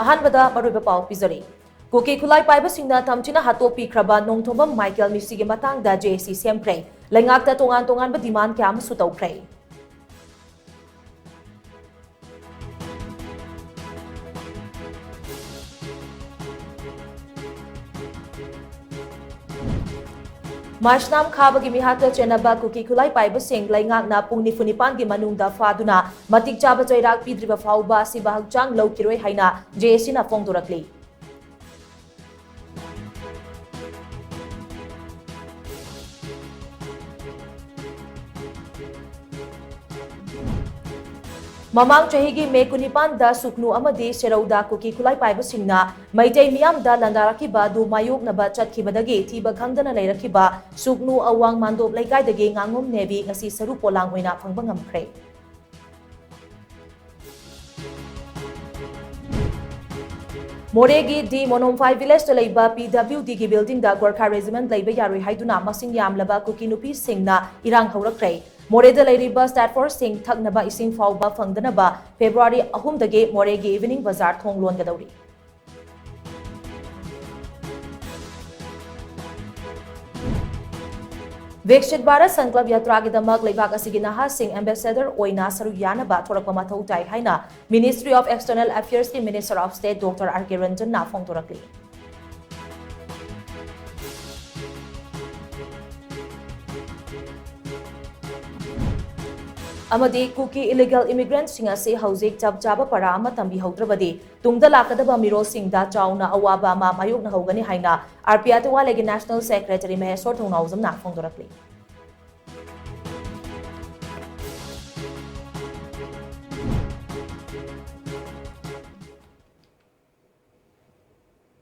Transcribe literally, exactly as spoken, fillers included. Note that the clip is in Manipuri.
ꯑꯍꯥꯟꯕꯗ ꯃꯔꯨꯑꯣꯏꯕ ꯄꯥꯎ ꯄꯤꯖꯔꯤ꯫ ꯀꯨꯀꯤ ꯈꯨꯠꯂꯥꯏ ꯄꯥꯏꯕꯁꯤꯡꯅ ꯊꯝꯊꯤꯅ ꯍꯥꯠꯇꯣꯛꯄꯤꯈ꯭ꯔꯕ ꯅꯣꯡꯊꯣꯝꯕꯝ ꯃꯥꯏꯀꯦꯜ ꯃꯤꯁꯤꯒꯤ ꯃꯇꯥꯡꯗ J A C ꯁꯦꯝꯈ꯭ꯔꯦ꯫ ꯂꯩꯉꯥꯛꯇ ꯇꯣꯉꯥꯟ ꯇꯣꯉꯥꯟꯕ demand ꯀꯌꯥ ꯑꯃꯁꯨ ꯇꯧꯈ꯭ꯔꯦ꯫ ꯃꯥꯏꯁꯅꯥꯝ ꯈꯥꯕꯒꯤ ꯃꯤꯍꯥꯠꯇ ꯆꯦꯟꯅꯕ ꯀꯨꯀꯤ ꯈꯨꯠꯂꯥꯏ ꯄꯥꯏꯕꯁꯤꯡ ꯂꯩꯉꯥꯛꯅ ꯄꯨꯡ ꯅꯤꯐꯨ ꯅꯤꯄꯥꯟꯒꯤ ꯃꯅꯨꯡꯗ ꯐꯥꯗꯨꯅ ꯃꯇꯤꯛ ꯆꯥꯕ ꯆꯩꯔꯥꯛ ꯄꯤꯗ꯭ꯔꯤꯕ ꯐꯥꯎꯕ ꯑꯁꯤꯕ ꯍꯛꯆꯥꯡ ꯂꯧꯈꯤꯔꯣꯏ ꯍꯥꯏꯅ J A Cꯅ ꯐꯣꯡꯗꯣꯔꯛꯂꯤ꯫ ꯃꯃꯥꯡ ꯆꯍꯤꯒꯤ ꯃꯦ ꯀꯨꯟꯅꯤꯄꯥꯟꯗ ꯁꯨꯛꯅꯨ ꯑꯃꯗꯤ ꯁꯦꯔꯧꯗ ꯀꯨꯀꯤ ꯈꯨꯠꯂꯥꯏ ꯄꯥꯏꯕꯁꯤꯡꯅ ꯃꯩꯇꯩ ꯃꯤꯌꯥꯝꯗ ꯂꯥꯟꯗꯥꯔꯛꯈꯤꯕ ꯑꯗꯨ ꯃꯥꯌꯣꯛꯅꯕ ꯆꯠꯈꯤꯕꯗꯒꯤ ꯊꯤꯕ ꯈꯪꯗꯅ ꯂꯩꯔꯛꯈꯤꯕ ꯁꯨꯛꯅꯨ ꯑꯋꯥꯡ ꯃꯥꯟꯗꯣꯞ ꯂꯩꯀꯥꯏꯗꯒꯤ ꯉꯥꯉꯣꯝ ꯅꯦꯕꯤ ꯉꯁꯤ ꯁꯔꯨ ꯄꯣꯂꯥꯡ ꯑꯣꯏꯅ ꯐꯪꯕ ꯉꯝꯈ꯭ꯔꯦ꯫ ꯃꯣꯔꯦꯒꯤ ꯗꯤ ꯃꯣꯅꯣꯝꯐꯥꯏ ꯚꯤꯂꯦꯖꯇ ꯂꯩꯕ P W Dꯒꯤ buildingꯗ Gorkha Regiment ꯂꯩꯕ ꯌꯥꯔꯣꯏ ꯍꯥꯏꯗꯨꯅ ꯃꯁꯤꯡ ꯌꯥꯝꯂꯕ ꯀꯨꯀꯤ ꯅꯨꯄꯤꯁꯤꯡꯅ ꯏꯔꯥꯡ ꯍꯧꯔꯛꯈ꯭ꯔꯦ꯫ ꯃꯣꯔꯦꯗ ꯂꯩꯔꯤꯕ staff forceꯁꯤꯡ ꯊꯛꯅꯕ ꯏꯁꯤꯡ ꯐꯥꯎꯕ ꯐꯪꯗꯅꯕ February ꯑꯍꯨꯝꯗꯒꯤ ꯃꯣꯔꯦꯒꯤ evening bazaar ꯊꯣꯡ ꯂꯣꯟꯒꯗꯧꯔꯤ꯫ ꯕꯤꯛꯁꯤꯠ ꯚꯥꯔꯠ ꯁꯪꯀꯜꯞ ꯌꯥꯇ꯭ꯔꯥꯒꯤꯗꯃꯛ ꯂꯩꯕꯥꯛ ꯑꯁꯤꯒꯤ ꯅꯍꯥꯁꯤꯡ ambassador ꯑꯣꯏꯅ ꯁꯔꯨꯛ ꯌꯥꯅꯕ ꯊꯣꯔꯛꯄ ꯃꯊꯧ ꯇꯥꯏ ꯍꯥꯏꯅ Ministry of External Affairsꯀꯤ Minister of State Doctor R K Ranjanꯅ ꯐꯣꯡꯗꯣꯔꯛꯂꯤ꯫ ꯑꯃꯗꯤ ꯀꯨꯀꯤ illegal immigrantꯁꯤꯡ ꯑꯁꯤ ꯍꯧꯖꯤꯛ ꯆꯞ ꯆꯥꯕ ꯄꯔꯥ ꯑꯃ ꯇꯝꯕꯤꯍꯧꯗ꯭ꯔꯕꯗꯤ ꯇꯨꯡꯗ ꯂꯥꯛꯀꯗꯕ ꯃꯤꯔꯣꯜꯁꯤꯡꯗ ꯆꯥꯎꯅ ꯑꯋꯥꯕ ꯑꯃ ꯃꯥꯌꯣꯛꯅꯍꯧꯒꯅꯤ ꯍꯥꯏꯅ R P Adwaleꯒꯤ National Secretary ꯃꯍꯦꯁ꯭ꯋꯔ ꯊꯧꯅꯥꯎꯖꯝꯅ ꯐꯣꯡꯗꯣꯔꯛꯂꯤ꯫